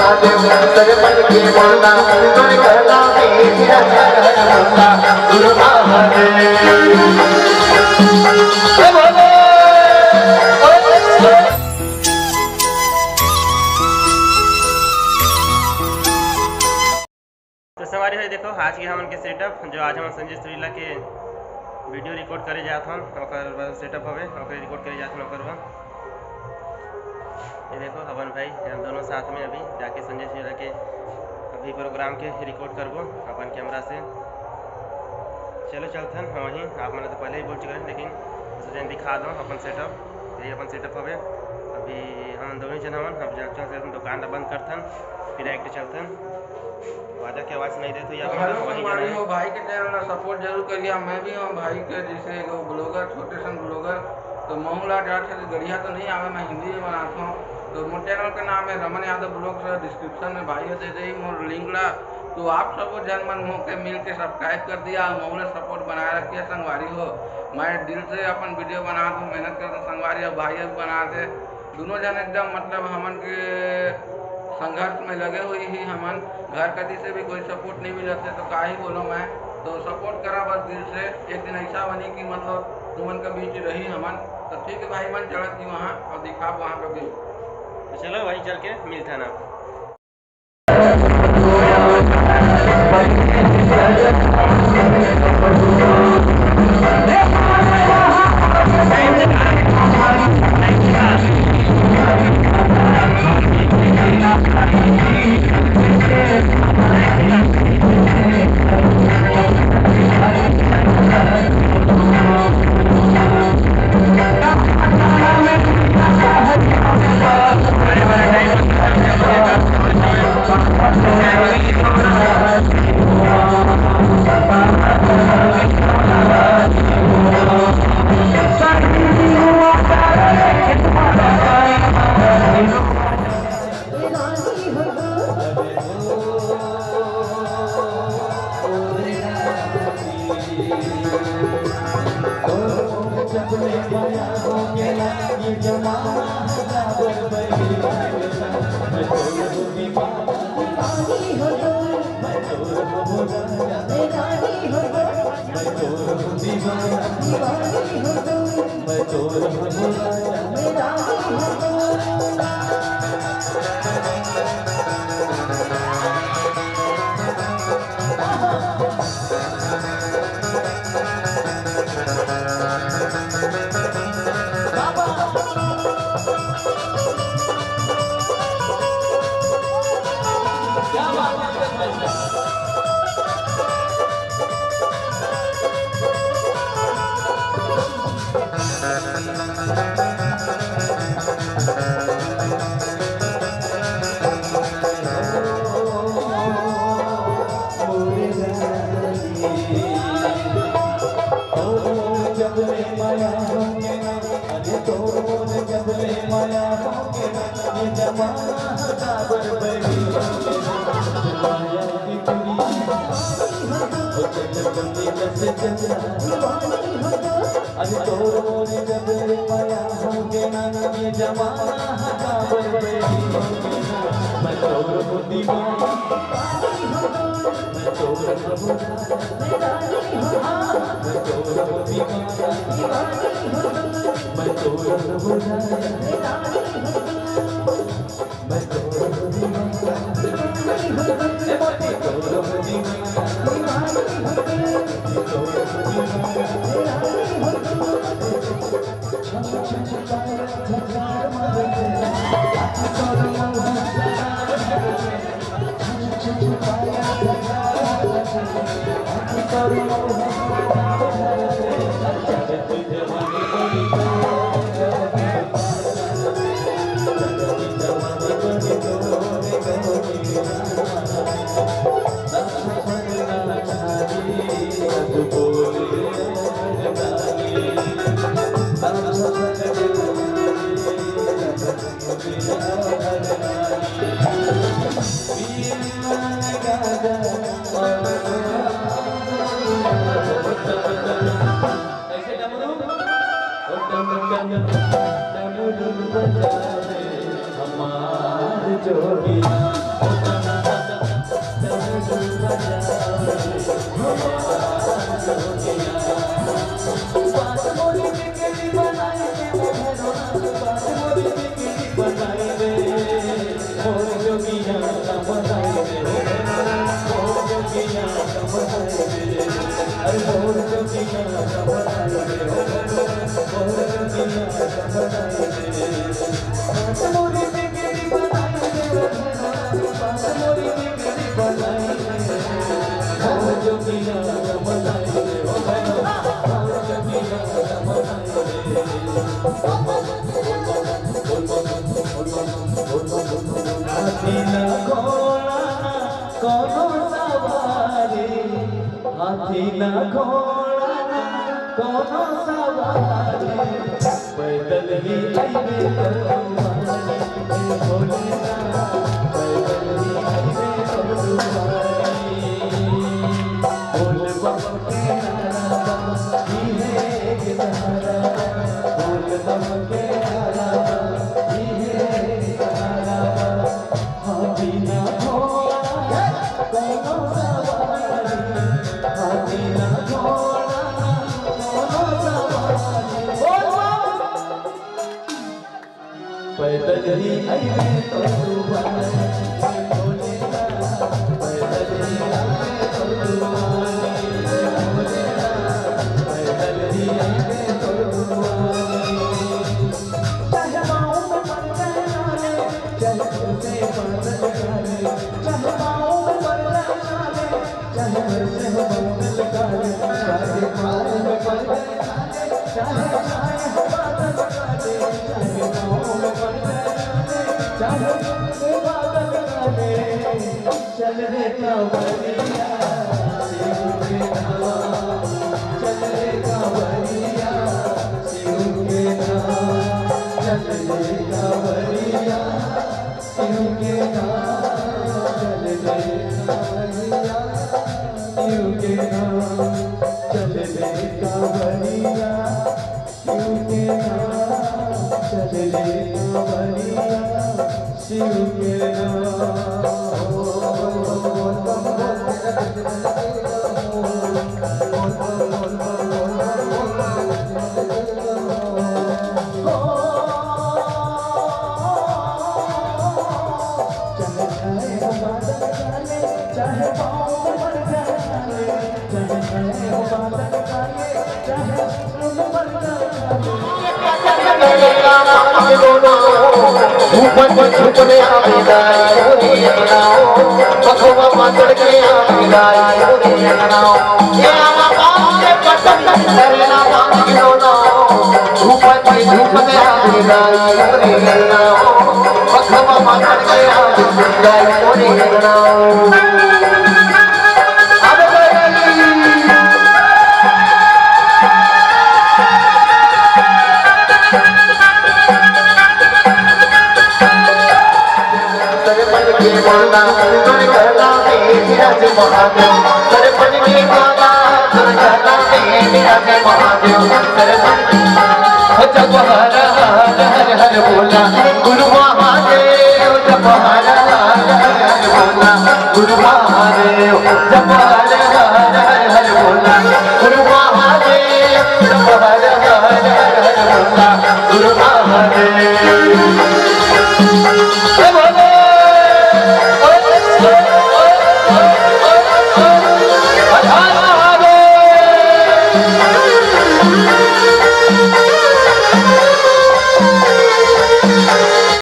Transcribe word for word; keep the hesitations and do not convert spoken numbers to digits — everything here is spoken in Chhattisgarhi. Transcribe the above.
तो संगवारी हो, देखो आज के हमन के सेटअप, जो आज हमन संजय सुरीला के वीडियो रिकॉर्ड करे जात हन, ओकर बर सेटअप हवे, ओकर रिकॉर्ड करे जात हन, ओकर बर। ये देखो अपन भाई, हम दोनों साथ में अभी जाके संजय सुरीला के अभी प्रोग्राम के रिकॉर्ड करबो अपन कैमरा से। चलो चलथन वहीं, आप मन तो पहले ही बोल चुके हैं, लेकिन सोचें दिखा दो अपन सेटअप। यही अपन सेटअप हवे। अभी हम दोनों जन हवन, अब जा चलथन दुकान ला बंद करथन, फिर डायरेक्ट चलथन। वादा के आवाज नहीं देते यार, हेलो वही संगवारी जाना है। हो, भाई के चैनल ला सपोर्ट जरूर करिए। मैं भी हूँ भाई के जैसे एगो ब्लॉगर, छोटे सन ब्लॉगर। तो महू ला जात है, गढ़िया तो नहीं आवे, मैं हिंदी में बनाता हूँ। तो मोर चैनल का नाम है Raman Yadav blog, sir description में भाई हो दे दे मोर लिंक ला। तो आप सब जन मन मोह के मिल के सब्सक्राइब कर दिया और महू ला सपोर्ट बनाए रखिए संगवारी हो। मैं दिल से अपन वीडियो बनात हूँ, मेहनत करत हूँ संगवारी हो, भाई भी बनात है। दोनों जन एकदम मतलब हमन के संघर्ष में लगे हुए ही हमन। घर कति से भी कोई सपोर्ट नहीं मिलत है, तो का ही बोलो मैं। तो सपोर्ट करा बस दिल से, एक दिन ऐसा बनी कि मतलब तुमन के बीच रही हमन। तो ठीक है भाई, मन चलत ही वहाँ और दिखाब वहाँ पे व्यू। तो चलो वहीं चल के मिलथन अब। अरे तोर मोर जब ले माया होगे ना, ये जमाना हटा बरबरी होगे ना। मैं तोर हो दीवाना, मैं तोर हो, मैं तोर हो दीवाना, मैं तोर हो। हाथी ना घोड़ा ना कोनो सवारी, हाथी ना घोड़ा ना कोनो सवारी, पैदल ही अइबे तो दुआरी, हे भोलेनाथ, पैदल ही अइबे तो दुआरी। बोल बम के नारा बा, इहे एक सहारा बा। बोल बम के नारा बा, इहे एक सहारा बा। हाथी ना घोड़ा, कोनो सवारी। हाथी ना घोड़ा, कोनो सवारी। बोल बम। पैदल ही अइबे तो दुआरी, पैदल ही अइबे तो दुआरी, पैदल ही अइबे तो दुआरी। चाहे पाँव में पड़ जाए नाले, चाहे फिर से बादल काले, चाहे पाँव में पड़ जाए नाले, चाहे बरसे हो बादल काले, चाहे पाँव में पड़ जाए नाले, चाहे छाए हो बादल काले, चाहे पाँव में पड़ जाए नाले, चाहे बरसे बादल काले। चल रे कांवरिया, शिव के धाम। चल रे कांवरिया, शिव के धाम। चल रे कांवरिया, शिव के धाम। चल रे कांवरिया, शिव के धाम। चल रे कांवरिया, शिव के नाम, चल रे कांवरिया, शिव के नाम। बोल बम, बोल बम, बोल बम, बोल बम, बोल बम, बोल बम, बोल बम, बोल बम, बोल बम, बोल बम, बोल बम, बोल बम। चाहे छाए हो बादल काले, चाहे पाँव में पड़ जाए नाले, चाहे छाए हो बादल काले, चाहे फूल पड़ जाए नाले। ऊपर से छुपने आवेगा, बखवा मार के आवेगा, ये आला बाप के पसंद करे ना बाप की रोना। ऊपर से झूमते आवेगा, रे अंगना। बखवा मार के आवेगा, रे अंगना। अब बदली। सरपंच के बोलना, दुर्गा नाम है विराज महादेव। सरपंच के बोलना, दुर्गा नाम है विराज महादेव। सरपंच। हो जब हर हर हर हर बोला, गुरु महादेव। जब हर हर हर हर बोला, गुरु महादेव। जब हर हर हर हर बोला, गुरु महादेव। जब हर हर हर हर बोला, गुरु महादेव। हे भोले